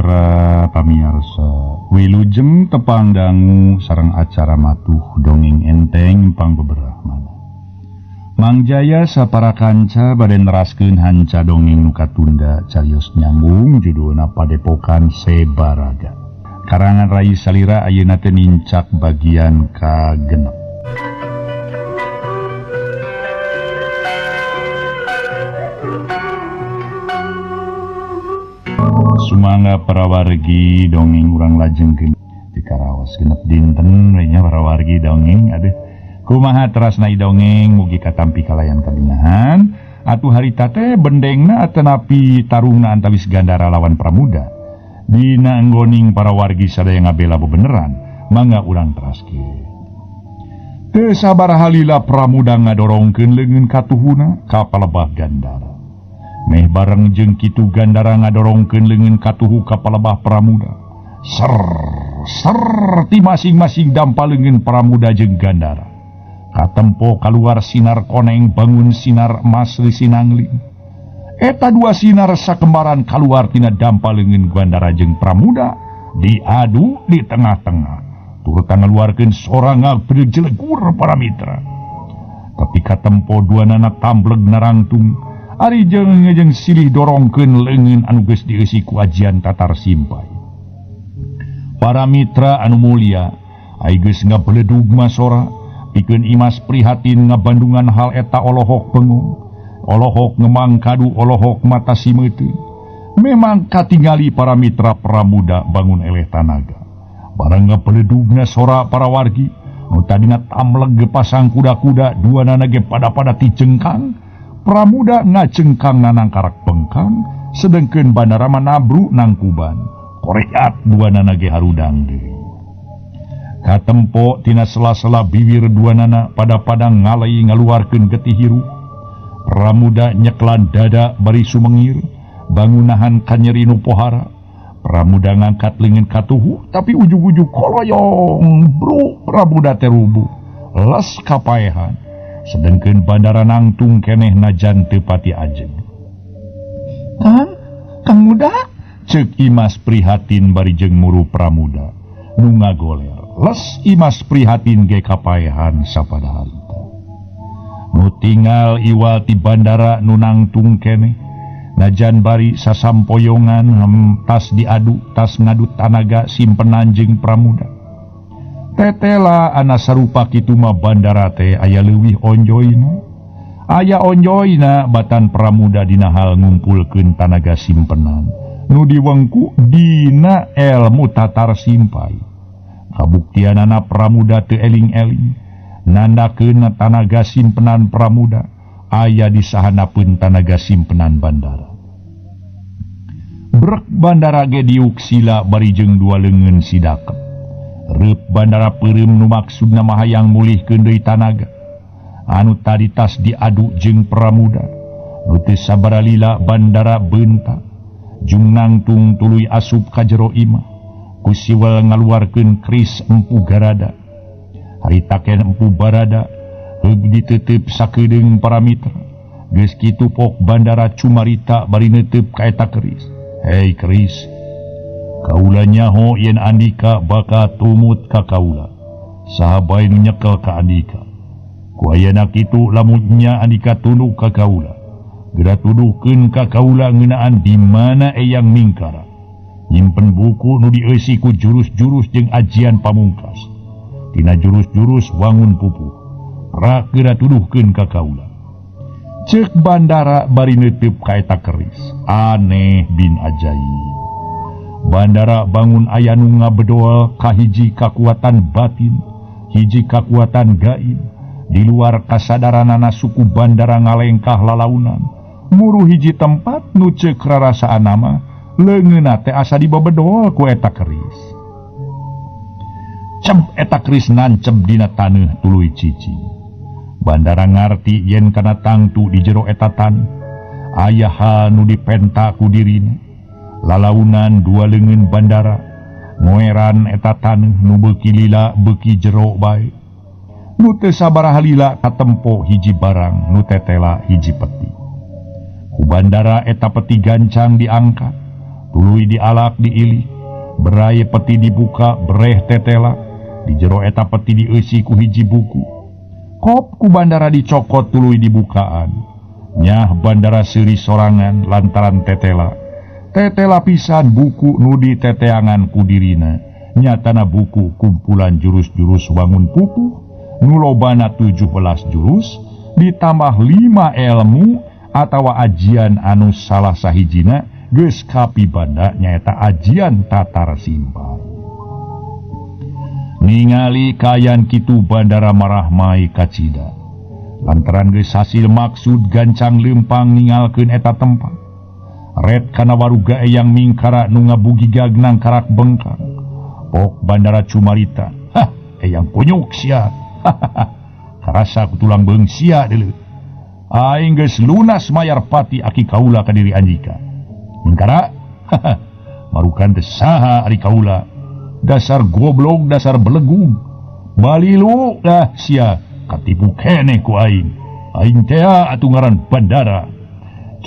Para pamiarsa, wilujeng tepang dangu sareng acara matuh dongeng enteng pangbeberah mana. Mang Jaya sapara kanca bade neraskeun hanca dongeng nu katunda carios nyambung judulna Padepokan Sebaraga. Karangan Rai Salira ayeuna teh nincak bagian ka-6. Sumangga para wargi dongeng urang lajengkeun di karaos genep dinten we nya para wargi dongeng aduh kumaha terasna dongeng mugi katampi kalayan kabingahan atuh harita teh bendengna atanapi tarungna antawis Gandara lawan Pramuda dina anggoning para wargi sadaya ngabela bebeneran mangga urang teraskeun. Teu sabaraha lila Pramuda ngadorongkeun leungeun katuhuna ka palebah Gandara. Meh bareng jeung kitu Gandara ngadorongkeun leungeun katuhu ka palebah Pramuda. Ser ser ti masing-masing dampa leungeun Pramuda jeung Gandara. Katempo kaluar sinar koneng bangun sinar emas risinangling. Eta dua sinar sakembaran kaluar tina dampa leungeun Gandara jeung Pramuda diadu di tengah-tengah. Turta ngaluarkeun sora ngabejelegur para mitra. Tapi katempo duanana tambleg narangtung. Ari jeung silih dorongkeun leungeun anu geus dieusi ku ajian tatar simpai. Para mitra anu mulia, ai geus ngabeledug masora, pikeun Imas prihatin ngabandungan hal eta olohok bengong, olohok ngemang kadu, olohok mata simeuteun. Memang katingali para mitra Pramuda bangun eleh tanaga. Barang ngabeledugna sora para wargi, nu tadina tamleg pasang kuda-kuda, duanana ge pada-pada ticengkang. Pramuda ngacengkang nanangkarak bengkang, sedengkeun Bandara manabru nangkuban. Koreat duanana ge harudang deui. Katempo tina sela-sela bibir duanana pada-pada ngalai ngaluarkeun getih hirup. Pramuda nyeklan dada bari sumengir, bangunahan kanyeri nu pohara. Pramuda ngangkat leungeun katuhu, tapi ujug-ujug koloyong bru Pramuda teh rubuh. Les kapaehan. Sedengkeun Bandara nangtung keneh najan teu pati ajeg. Kang, Kang Muda, ceuk Imas prihatin bari jeung muru Pramuda nu ngagoler. Les Imas prihatin ge kapaehan sapada harita. Nu tinggal iwal ti Bandara nu nangtung keneh najan bari sasampoyongan tas diadu tas ngadu tanaga simpenan jeung Pramuda. Tetela ana sarupa kitu mah Bandara teh aya leuwih onjoyna. Aya onjoyna batan Pramuda dina hal ngumpulkeun tanaga simpenan nu diwengku dina elmu tatar simpai. Kabuktianana Pramuda teu eling-eling nandakeun tanaga simpenan Pramuda aya di sahanapeun tanaga simpenan Bandara. Brek Bandara ge diuk sila bari jeung dua leungeun sidakep. Reup Bandara peureum nu maksudna mah hayang mulihkeun deui tanaga anu tadi tas diadu jeung Pramuda. Nu teu sabaraha lila Bandara beunta jung nangtung tuluy asup ka jero imah ku siwel ngaluarkeun keris Empu Garada. Harita ken Empu Barada heug diteuteub sakedeung para mitra. Geus kitu pok Bandara cumarita bari neuteub ka eta keris. Hei keris, kaula nyaho yen andika bakal tumut ka kaula. Saha bae nu nyekel ka andika. Ku ayana kitu lamun nya andika tunduk ka kaula. Geura tuduhkeun ka kaula ngeunaan di mana Eyang Mingkara. Nyimpen buku nu dieusi ku jurus-jurus jeung ajian pamungkas. Tina jurus-jurus wangun pupuh. Rak geura tuduhkeun ka kaula. Ceuk Bandara bari neuteub ka eta keris. Aneh bin ajaib. Bandara bangun aya nu ngabedoel ka hiji kakuatan batin, hiji kakuatan gaib. Di luar kasadaranana suku Bandara ngalengkah lalaunan. Muru hiji tempat nu ceuk rarasaan mah leungeunna teh asa dibebedol ku eta keris. Ceb eta keris nanceb dina taneuh tuluy cicing. Bandara ngarti yen kana tangtu di jero eta taneuh aya hal nu dipenta ku dirina. Lalaunan dua leungeun Bandara ngoeran eta taneuh nu beuki lila beuki jero bae. Nu teu sabaraha lila katempo hiji barang nu tetela hiji peti. Ku Bandara eta peti gancang diangkat. Tuluy dialak diilih, berai peti dibuka bereh tetela, di jero eta peti dieusi ku hiji buku. Kop ku bandara dicokot tuluy dibukaan. Nyah bandara seuri sorangan lantaran tetela. Tetela pisan buku nu diteteangan ku dirina. Nyatana buku kumpulan jurus-jurus wangun pupuh nu lobana 17 jurus ditambah 5 ilmu atawa ajian anu salah sahijina geus kapibanda nyaeta ajian tatar simpai. Ningali kaayaan kitu bandara marahmai kacida. Lantaran geus hasil maksud gancang leumpang ningalkeun eta tempat. Ret kana waruga Eyang Mingkara nu ngabugigag nangkarak bengkang. Pok bandara cumarita, hah, eyang kunyuk sia. Karasa ku tulang beung sia deuleu. Aing geus lunas mayar pati aki kaula ka diri andika. Mingkara, marukan teh saha ari kaula. Dasar goblok, dasar belegung. Balilu dah sia, katipu keneh ku aing. Aing teh atuh ngaran bandara.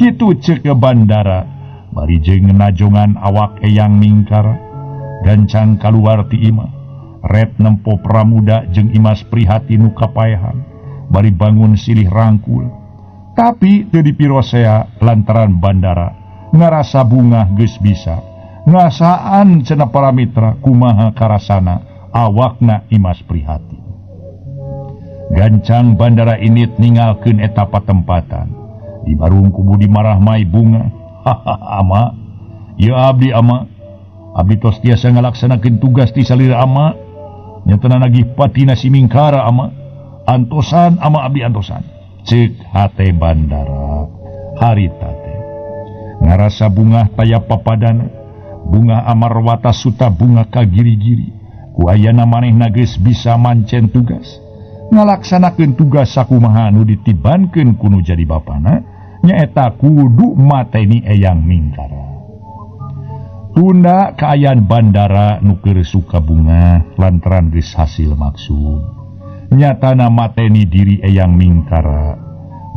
Kitu ceuk ke bandara, bari jeung najongan awak Eyang Mingkara. Gancang kaluar ti imah. Ret nempo Pramuda jeung Imas Prihatin nu kapaehan, bari bangun silih rangkul. Tapi teu dipirosea lantaran bandara ngarasa bungah geus bisa. Ngasaan cenah para mitra kumaha karasana awakna Imas Prihatin. Gancang bandara init ningalkeun eta patempatan. Di barung ku Budi marahmai bunga. Hahaha ama, ieu abdi ama. Abdi tos tiasa ngalaksanakeun tugas ti salira ama. Nyatana nagih patina si Mingkara ama. Antosan ama abdi antosan. Ceuk hate bandara harita teh. Ngarasa bungah taya papadana. Bunga amarwata suta bunga ka giri-giri. Ku ayana manehna geus bisa mancen tugas. Ngalaksanakeun tugas sakumaha nu ditibankeun ku nu jadi bapana, nyaeta kudu mateni Eyang Mingkara. Tunda kaayaan bandara nu keur suka bunga lantaran geus hasil maksud. Nyatana mateni diri Eyang Mingkara.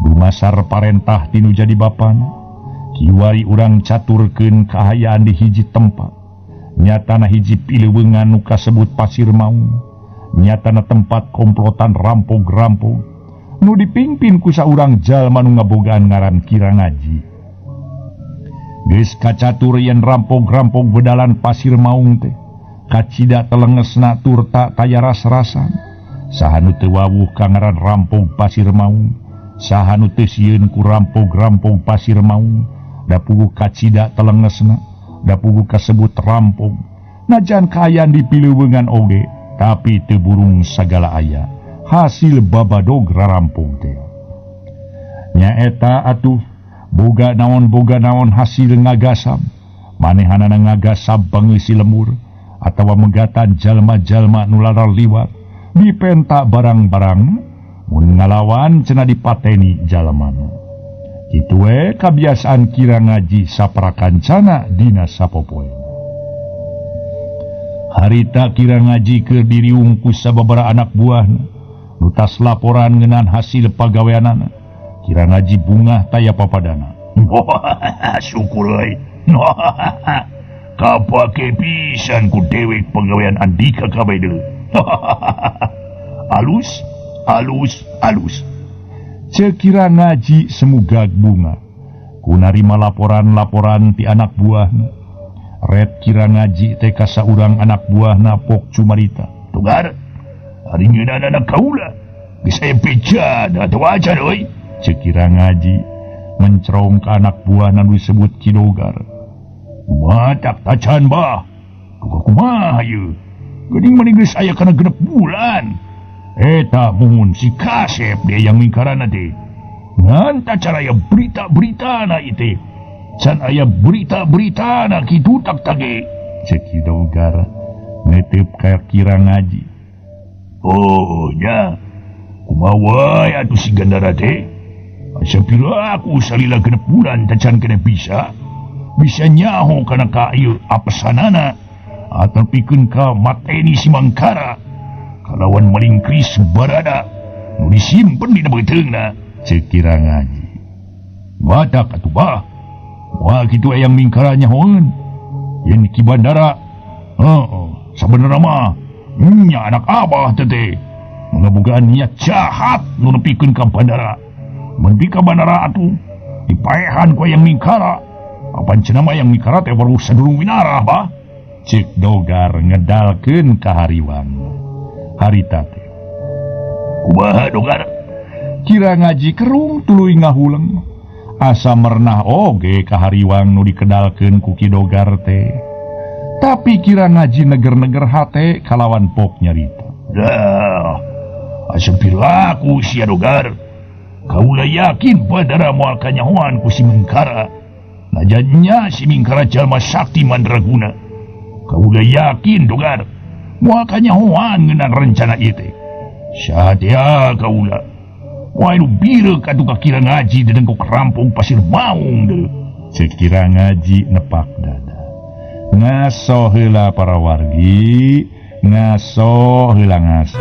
Dumasar parentah ti nu jadi bapana. Kiwari urang caturkeun kaayaan di hiji tempat. Nyatana hiji pileuweungan nu kasebut Pasir Maung. Nyatana tempat komplotan rampog-rampog nu dipimpin ku saurang jalma nu ngabogaan ngaran Kira Ngaji. Geus kacatur yen rampog-rampog bedalan Pasir Maung teh kacida telengesna turta taya ras-rasan. Saha nu teu wawuh ka ngaran rampog Pasir Maung, saha nu teu sieun ku rampog-rampog Pasir Maung, da puguh kacida telengesna, da puguh kasebut rampog. Najan kaayaan di pileuweungan oge, tapi teu burung sagala aya hasil babadog rarampog teh. Nyaeta atuh boga naon hasil ngagasab. Manehanana ngagasab pangeusi lemur atawa megatan jalma-jalma nu larar liwat dipenta barang-barang mun ngalawan cenah dipateni jalmana. Kitu we kabiasaan Kira Ngaji saprakancana dina sapopoe. Harita Kira Ngaji keur diriung ku sababaraha anak buahna nu tas laporan ngeunaan hasil pagaweanana. Kira Ngaji bungah taya papadana. Syukur euy. Kapake pisan ku dewek pagawean andika kabeh deui. Alus, alus, alus. Ceuk Kira Ngaji semugag bunga ku narima laporan-laporan ti anak buahna. Ret Kira Ngaji teh ka saurang anak buahna pok cumarita. Tugar, ari ngeunaan anak kaula geus aya pejana atawa acan euy. Ceuk Kira Ngaji mencerong ka anak buahna nu disebut Ki Dogar. Kumaha tak tacan bah? Kumaha ieu? Geuning mah geus aya kana 6 bulan. Eta muhun si kasep dia yang mingkarana teh. Ngan tacan aya berita-beritana ieu teh. Can aya berita-beritana kitu tak tage. Ceuk Ki Dogar ngeteup ka Kira Ngaji. Oh nya, kumaha wae atuh si Gandara teh? Asa pira aku salila 6 bulan tacan kena bisa. Bisa nyaho kana ka ieu apesanana atau pikeun ka mateni si Mangkara. Kalawan malingkris barada nu disimpen dina beuteungna. Ceuk Kira Ngaji. Badak atuh bah. Wah kitu Eyang Mingkara nyahoeun. Yen Ki Bandara heeh sabenerna mah nya anak abah teh ngabogaan niat jahat nu nepikeun ka bandara. Mun ka bandara atuh dipaehan ku Hayang Mingkara. Apan cenah mah Hayang Mingkara teh baru sadurung winarah bah. Cek Dogar ngedalkeun ka hariwang. Harita teh. Kumaha Dogar? Kira ngaji kerung tuluy ngahuleng. Asa mernah oge ka hariwang nu dikedalkeun ku Ki Dogar teh. Tapi kira ngaji neger-neger hate kalawan pok nyarita. Dah, asa pilaku sia Dogar. Kaula yakin bandara moal kanyahoan ku si Mingkara. Najan si Mingkara jalma sakti mandraguna. Kaula yakin Dogar moal kanyahoan ngeunaan rencana ieu teh. Saha kaula. Moal nu bireuk atuh ka Kira Ngaji dedengkok rampung pasir maung deui. Ceuk Kira Ngaji nepak dada. Ngaso heula para wargi, ngaso heula ngaso.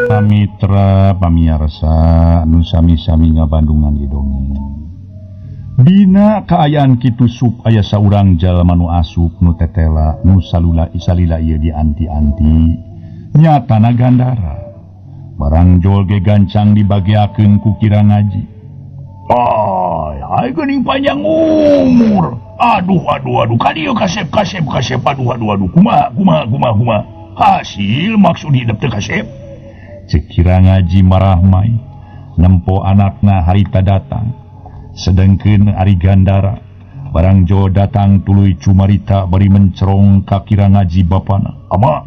Pamitra pamiarsa nu sami-sami ngabandungan ieu dongeng. Dina kaayaan kitu sup aya saurang jalma nu asup nu tetela nu salula isalila ieu dianti-anti nyatana Gandara. Barang jol ge gancang dibagiakeun ku Kira Ngaji. Ay, ay geuning panjang umur. Aduh aduh aduh ka dieu kasep kasep kasep aduh aduh aduh kumaha kumaha kumaha kumaha. Hasil maksud hidup teh kasep. Cek Kira Ngaji marah mai nempo anakna harita datang. Sedengkeun ari Gandara barang jo datang tuluy cumarita bari mencerong ka Kira Ngaji bapana. Ama,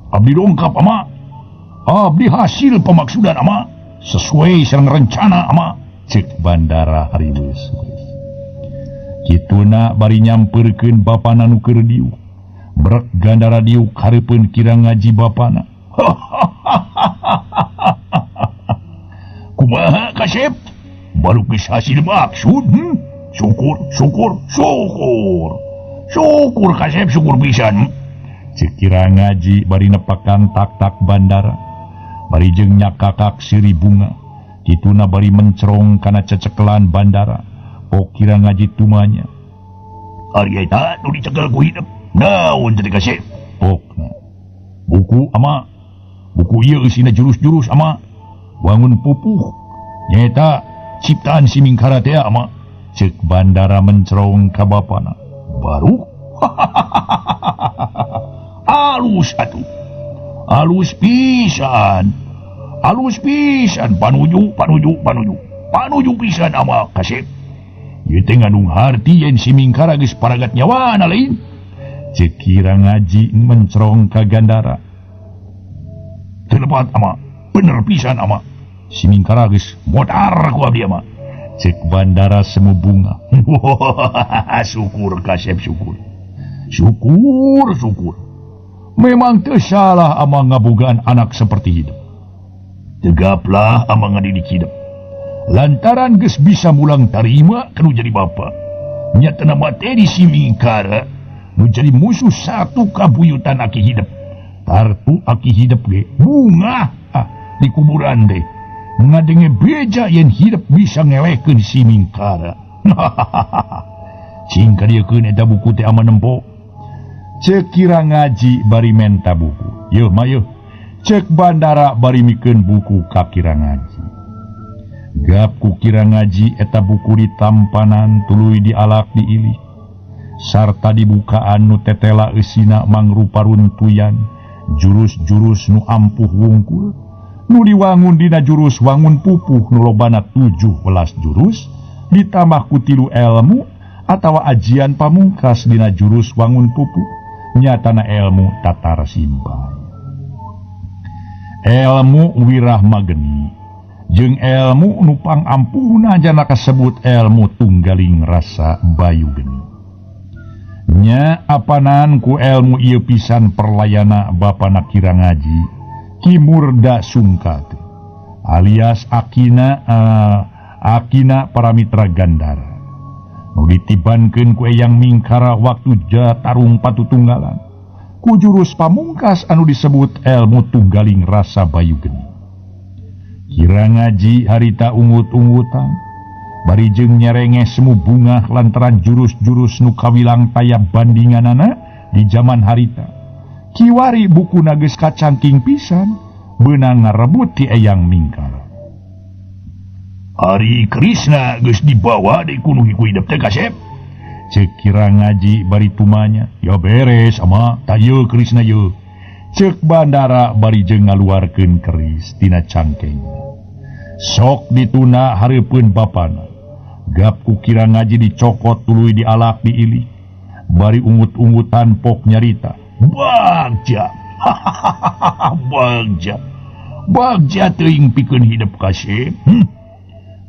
abdi dongkap ama. Abdi hasil pemaksudan ama. Sesuai sareng rencana ama. Cek Bandara hariweus. Kituna bari nyampeurkeun bapana nu keur diuk. Brek Gandara diuk hareupeun Kira Ngaji bapana. Kumaha kasep? Baru geus hasil maksud. Syukur, syukur, syukur. Syukur kasep, syukur pisan. Cek Kira Ngaji bari nepakan tak-tak Bandara. Bari jeung nyakakak siri bunga. Kituna bari mencerong kana cecekelan Bandara. Pok Kira Ngaji tumanya. Ari eta nu dicekel ku hidup. Naon teh kasep? Pokna. Buku ama. Buku ieu eusina jurus-jurus ama. Wangun pupuh. Nyaeta ciptaan si Mingkara teh ama. Cek Bandara mencerong ka bapana. Baru alus atuh. Alus pisan. Alus pisan panuju panuju panuju. Panuju pisan ama kasep. Ieu teh ngandung harti yen si Mingkara geus paragat nyawana lain. Cek Kira Ngaji mencerong ka Gandara. Teu lepat ama. Bener pisan ama. Si Mingkara geus modar ku abdi ama. Cek Bandara semu bunga. Syukur kasep syukur. Syukur syukur. Memang teu salah ama ngabogaan anak seperti hidup. Tegaplah ama ngadidik hidup. Lantaran geus bisa mulang tarima kanu jadi bapa. Nyatana materi si Mingkara nu jadi musuh satu kabuyutan aki hidup. Tartu aki hidup ge bunga di kuburan deh. Ngadenge beja yen hidup bisa ngelehkeun si Mingkara. Cing kadiekeun eta buku teh ama nempo. Cek Kira Ngaji bari menta buku. Yeuh mah yeuh. Cek Bandara bari mikeun buku ka Kira Ngaji. Gap ku Kira Ngaji eta buku ditampanan tuluy dialak diilih. Sarta dibukaan nu tetela eusina mangrupa runtuyan jurus-jurus nu ampuh wungkul. Nu diwangun dina jurus wangun pupuh nu lobana 17 jurus ditambah ku 3 ilmu atawa ajian pamungkas dina jurus wangun pupuh nyatana ilmu tatar simpai. Ilmu wirahmageni jeung ilmu nu pangampuhna jana kasebut ilmu tunggaling rasa bayu geni. Nya apanan ku ilmu ieu pisan perlayana bapana Kira Ngaji Ki Murda Sungka alias akina Akina para mitra Gandara nu ditibankeun ku Eyang Mingkara waktu tarung patutunggalan ku jurus pamungkas anu disebut ilmu tunggaling rasa bayu geni. Kira ngaji harita ungut-ungutan bari jeung nyerenge semu bungah lantaran jurus-jurus nu kawilang taya bandinganana di zaman harita. Kiwari bukuna geus kacangking pisan beunang ngarebut ti Eyang Mingkara. Ari Krisna geus dibawa di ku nu hidup teh kasep. Ceuk Kira ngaji bari tumanya, ya beres ama tah ieu Krisna ieu. Ceuk Bandara bari jeung ngaluarkeun keris tina cangkeng. Sok dituna hareupeun bapana. Gap ku Kira ngaji dicokot tuluy dialak diilih. Bari ungut-ungutan pok nyarita. Bagja. Bagja. Bagja teuing pikeun hidup kasep.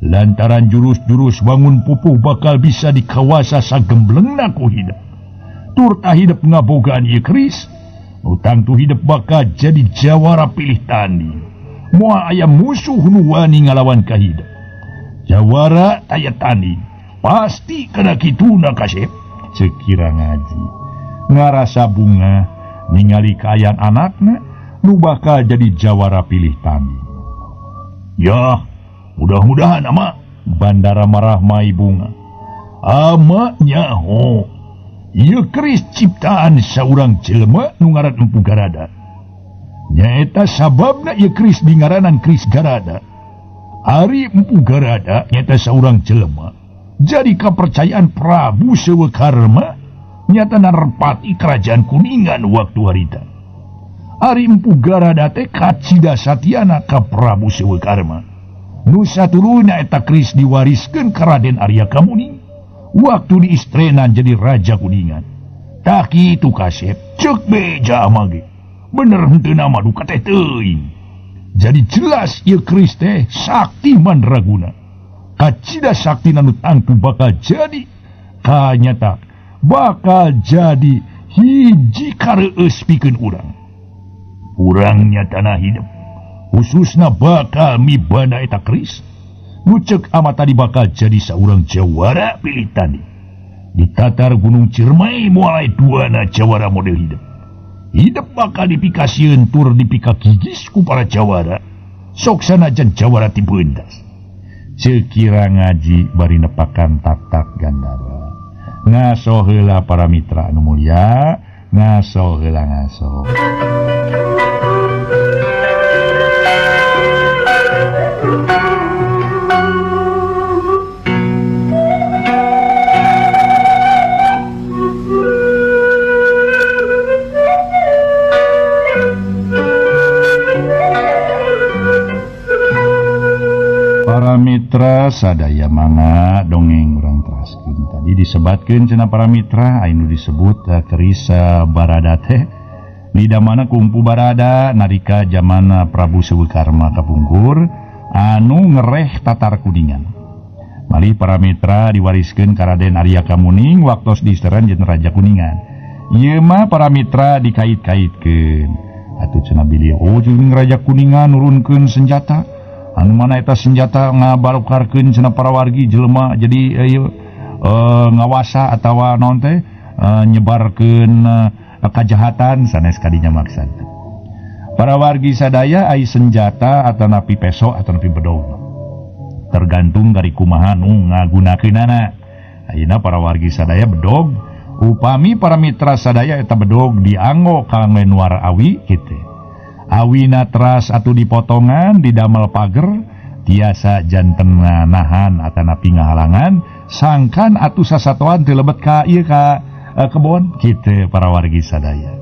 Lantaran jurus-jurus bangun pupuh bakal bisa dikawasa sagemblengna ku hidup. Turta hidup ngabogaan ieu keris, nu tangtu hidup bakal jadi jawara pilih tanding. Moal aya musuh nu wani ngalawan ka hidup. Jawara taya tanding, pasti kana kituna kasep. Ceuk Kira ngaji ngarasa bunga ningali kaayaan anakna nu bakal jadi jawara pilih tanding. Yah, mudah-mudahan ama. Bandara marah mai bunga. Ama nyaho ieu keris ciptaan saurang jelema nu ngaran Empu Garada. Nyaeta sababna ieu keris dingaranan keris Garada. Ari Empu Garada nyaeta saurang jelema jadi kepercayaan Prabu Sewekarma nyata narpati kerajaan Kuningan waktu harita. Ari Empu Garada teh kacida satiana ka Prabu Sewekarma. Nu saturuna eta keris diwariskeun ka Raden Arya Kamuning waktu diistrenan jadi raja Kuningan. Tah kitu kasep, ceuk beja mage. Bener henteu nama duka teh teuing. Jadi jelas ieu keris teh sakti mandraguna. Kacida sakti nu tangtu bakal jadi kanyata bakal jadi hiji kareueus pikeun urang. Urang nyatana hidup khususna bakal mibanda eta keris. Nu ceuk ama tadi bakal jadi saurang jawara pilih tanding. Di tatar Gunung Ciremai moal duana jawara model hidup. Hidup bakal dipikasieun tur dipikagigis ku para jawara. Sok sanajan jawara ti beundas. Ceuk Kira ngaji bari nepakan tak-tak Gandara. Ngaso heula para mitra anu mulia, ngaso heula ngaso. Para mitra sadaya mangga dongeng urang teraskeun. Tadi disebatkeun cenah para mitra anu disebut keris Barada teh nidamana ku Empu Barada nalika zaman Prabu Sewekarma kapungkur anu ngereh Tatar Kuningan. Malih para mitra diwariskeun ka Raden Arya Kamuning waktos diisteran jeung Raja Kuningan. Ieu mah para mitra dikait-kaitkeun. Atuh cenah bilih oh jeung Raja Kuningan nurunkeun senjata. Anu mana eta senjata ngabarukarkeun cenah para wargi jelema jadi ngawasa atawa naon teh nyebarkeun kajahatan sanes kadinya maksad. Para wargi sadaya ai senjata atanapi peso atanapi bedog. Tergantung dari kumaha nu ngagunakeunana. Ayeuna para wargi sadaya bedog, upami para mitra sadaya eta bedog dianggo kangge nuar awi kitu. Awina teras atau dipotongan didamel pager tiasa janten nahan atanapi ngahalangan sangkan atuh sasatoan teu lebet ka ieu ka kebon kitu para wargi sadaya.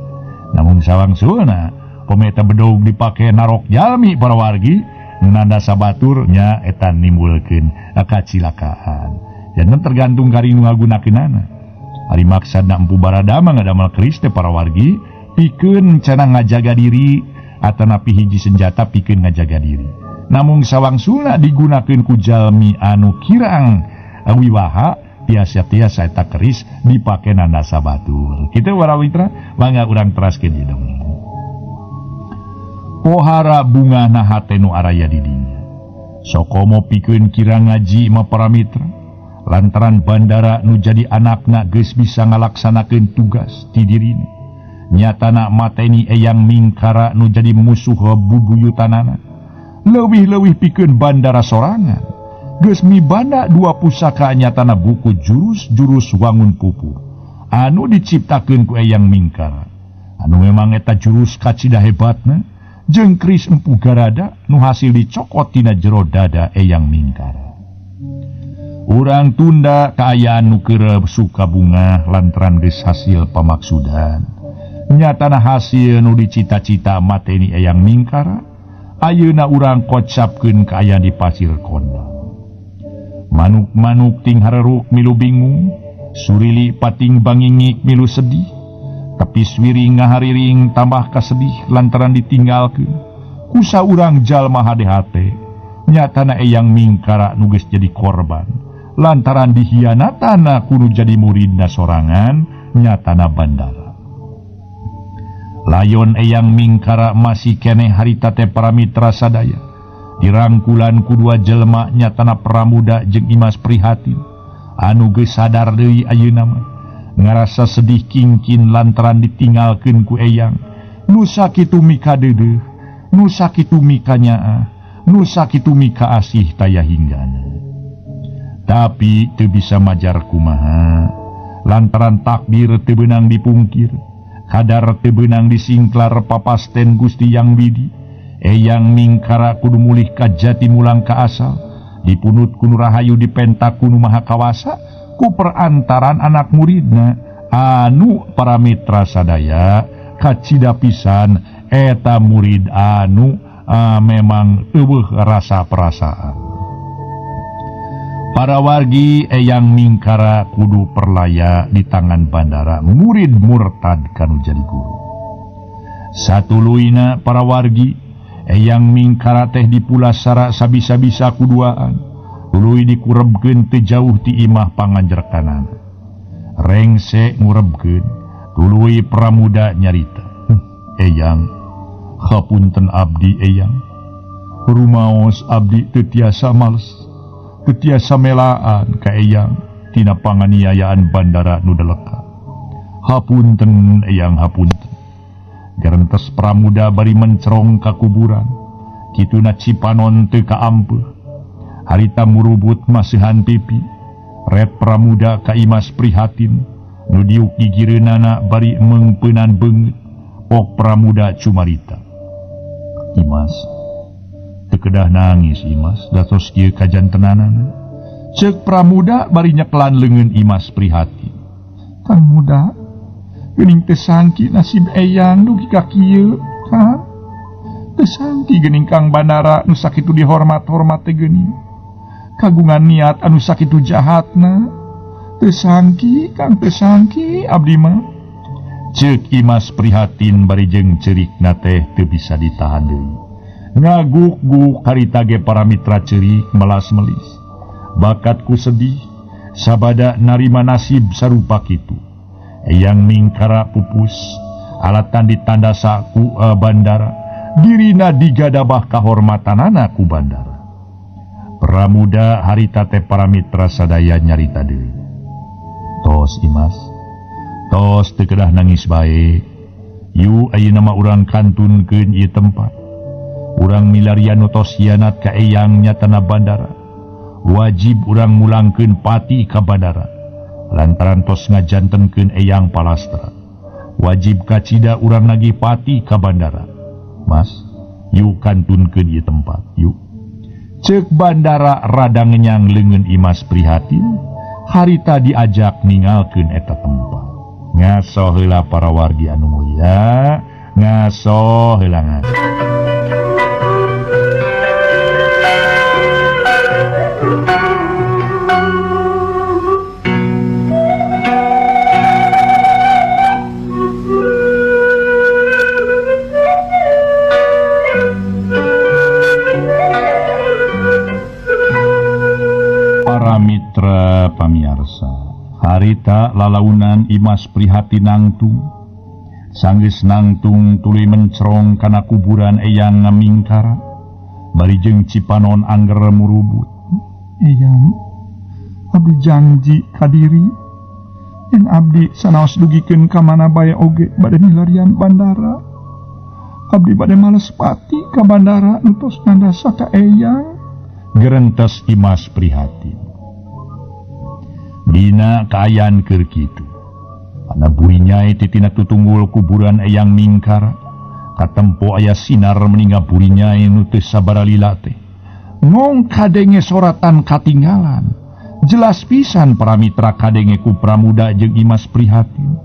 Namun sawangsulna pameta bedog dipake narok jalmi para wargi nanda sabatur nya eta nimbulkeun kacilakaan. Janten tergantung kari nu ngagunakeunana. Ari maksadna Empu Barada mah ngadamel keris teh para wargi pikeun cenah ngajaga diri atanapi hiji senjata pikeun ngajaga diri. Namung sawangsulna digunakeun ku jalmi anu kirang wiwaha tiasa-tiasa eta keris dipake nanda sabatur. Kitu para mitra, mangga urang teraskeun ieu dongeng. Pohara bunga na hate nu araya di dinya. Sokomo pikeun kira ngaji mah para mitra lantaran bandara nu jadi anakna geus bisa ngalaksanakeun tugas ti dirina. Nyatana mateni Eyang Mingkara nu jadi musuh bubuyutanana. Leuwih-leuwih pikeun bandara sorangan geus mibanda dua pusaka nyatana buku jurus-jurus wangun pupur anu diciptakeun ku Eyang Mingkara. Anu memang eta jurus kacida hebatna jeung keris Empu Garada nu hasil dicokot tina jero dada Eyang Mingkara. Urang tunda kaayaan nu keur suka bunga lantaran geus hasil pamaksudan. Nyatana hasil nu dicita-cita mateni Eyang Mingkara ayeuna urang kocapkeun kaayaan di Pasir Kondang. Manuk-manuk ting hareruk milu bingung, surili pating bangingik milu sedih, tapi swiring ngahariring tambah kasedih lantaran ditinggalkeun. Kusa urang jalma hade-hate, nyatana Eyang Mingkara nu geus jadi korban lantaran dihianatana kudu jadi muridna sorangan nyatana bandara. Layon Eyang Mingkara masih keneh harita teh para mitra sadaya dirangkulan ku dua jelema nyatana Pramuda jeung Imas Prihatin anu geus sadar deui ayeuna mah ngarasa sedih kingkin lantaran ditinggalkeun ku Eyang nu sakitu mikadeudeuh, nu sakitu mikanyaah, nu sakitu mikaasih taya hinggana. Tapi teu bisa majar kumaha lantaran takdir teu beunang dipungkir, kadar teu beunang disingklar papasten Gusti Yang Widi. Eyang Mingkara kudu mulih ka jati mulang ka asal, dipunut ku nu rahayu dipentak ku nu maha kawasa ku perantaran anak muridna anu para mitra sadaya kacida pisan eta murid anu memang eueuh rasa perasaan. Para wargi Eyang Mingkara kudu perlaya di tangan bandara murid murtad kanu jadi guru. Satuluyna para wargi Eyang Mingkara teh dipulasara sabisa-bisa kuduaan, tuluy dikurebkeun teu jauh ti imah panganjerkanana. Rengse ngurebkeun, tuluy Pramuda nyarita, "Eyang, hapunten abdi Eyang. Rumaos abdi teu tiasa males, teu tiasa melaan ka Eyang tina panganiayaan bandara nu deleka. Hapunten Eyang, hapunten." Gerentes Pramuda bari mencerong ka kuburan, kituna Cipanon teu kaampeuh. Harita murubut masihan pipi, ret Pramuda ka Imas Prihatin nu diuk gigireunana bari meungpeunan beungeut. Pok Pramuda cumarita, "Imas, teu kedah nangis Imas, da tos kieu kajantenanana." Ceuk Pramuda bari nyekelan leungeun Imas Prihatin. "Kang Muda, geuning teu sangki nasib Eyang dugi ka kieu, Kang. Teu sangki geuning Kang Bandara nu sakitu dihormat-hormat teh geuning. Kagungan niat anu sakitu jahatna. Teu sangki, Kang, teu sangki abdi mah." Ceuk Imas Prihatin bari jeung ceurikna teh teu bisa ditahan deui. Ngaguk-guk harita ge para mitra ceurik melas-melis. Bakatku sedih sabada narima nasib sarupa kitu. Eyang Mingkara pupus alatan ditanda ku bandara, dirina digadabah kahormatanana ku bandara. Pramuda harita teh para mitra sadaya nyarita deui, "Tos Imas, tos teu kedah nangis bae. Yu ayeuna mah urang kantunkeun ieu tempat. Urang milarian nu tos hianat ka Eyang nyatana bandara. Wajib urang mulangkeun pati ka bandara lantaran tos ngajantenkeun Eyang palastra. Wajib kacida urang nagih pati ka bandara. Mas, yuk kantunkeun ieu tempat, yuk." Ceuk bandara rada ngenyang leungeun Imas Prihatin, harita diajak ninggalkeun eta tempat. Ngaso heula para wargi anu mulia, ngaso heula ngaso. Para mitra pamiarsa, harita lalaunan Imas Prihatin nangtung. Sanggeus nangtung tuluy mencerong kana kuburan Eyang Mingkara. Bari jeung Cipanon angger murubut. Eyang, abdi janji ka diri yen abdi sanaos dugikeun ka mana bae oge bade milarian bandara. Abdi bade males pati ka bandara nu tos nandasa ka eyang. Gerentes Imas prihatin. Dina kaayaan keur kitu. Ana burinyai titina tutunggul kuburan Eyang Mingkara. Katempo aya sinar meninga burinyai nu teu sabaralila teh. Ngong kadenge soratan katinggalan. Jelas pisan para mitra kadenge ku Pramuda jeung Imas Prihatin.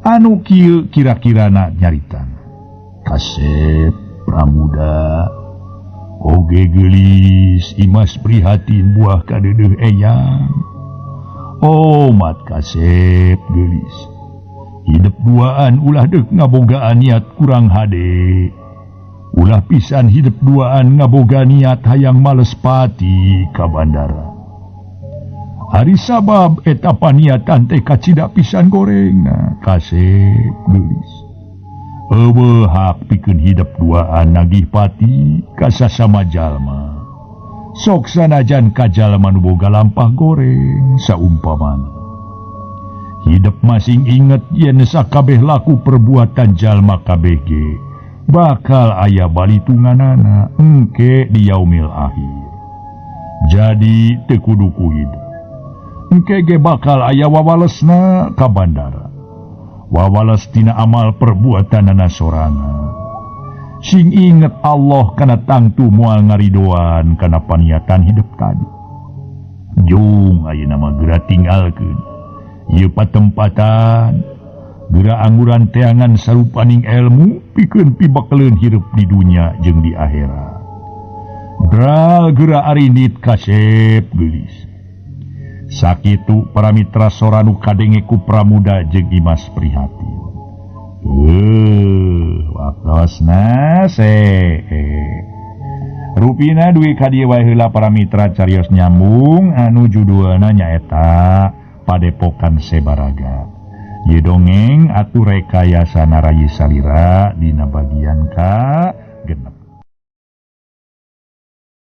Anu kieu kira-kirana nyaritan. Kasep Pramuda oge geulis Imas Prihatin buah kadeudeuh eyang. Oh mat kasep geulis. Hidup duaan ulah deuk ngabogaan niat kurang hade. Ulah pisan hidup duaan ngaboga niat hayang males pati ka bandara. Ari sabab eta paniatan teh kacida pisan gorengna kasep geulis. Eueuh hak pikeun hidup duaan nagih pati ka sasama jalma. Sok sanajan ka jalma nu boga lampah goreng saumpamana. Hidup masing inget yen sakabeh laku perbuatan jalma kabeh ge bakal aya balitunganana engke di yaumil akhir. Jadi teu kudu ku hidup. Engke ge bakal aya wawalesna ka bandara. Wawales tina amal perbuatanana sorangan. Sing inget Allah kana tangtu moal ngaridoan kana paniatan hidup tadi. Jung ayeuna mah geura tinggalkeun ieu patempatan, geura angguran teangan sarupaning ilmu pikeun pibakeleun hirup di dunya jeung di akhirat. Dral geura arindit kasep geulis. Sakitu para mitra sora nu kadenge ku Pramuda jeung Imas Prihatin. Waktosna Rupina duwi ka dieu wae heula para mitra carios nyambung anu judulna nyaeta Padepokan Sebaraga. Ieu dongeng atuh rekayasa Narayi Salira dina bagian ka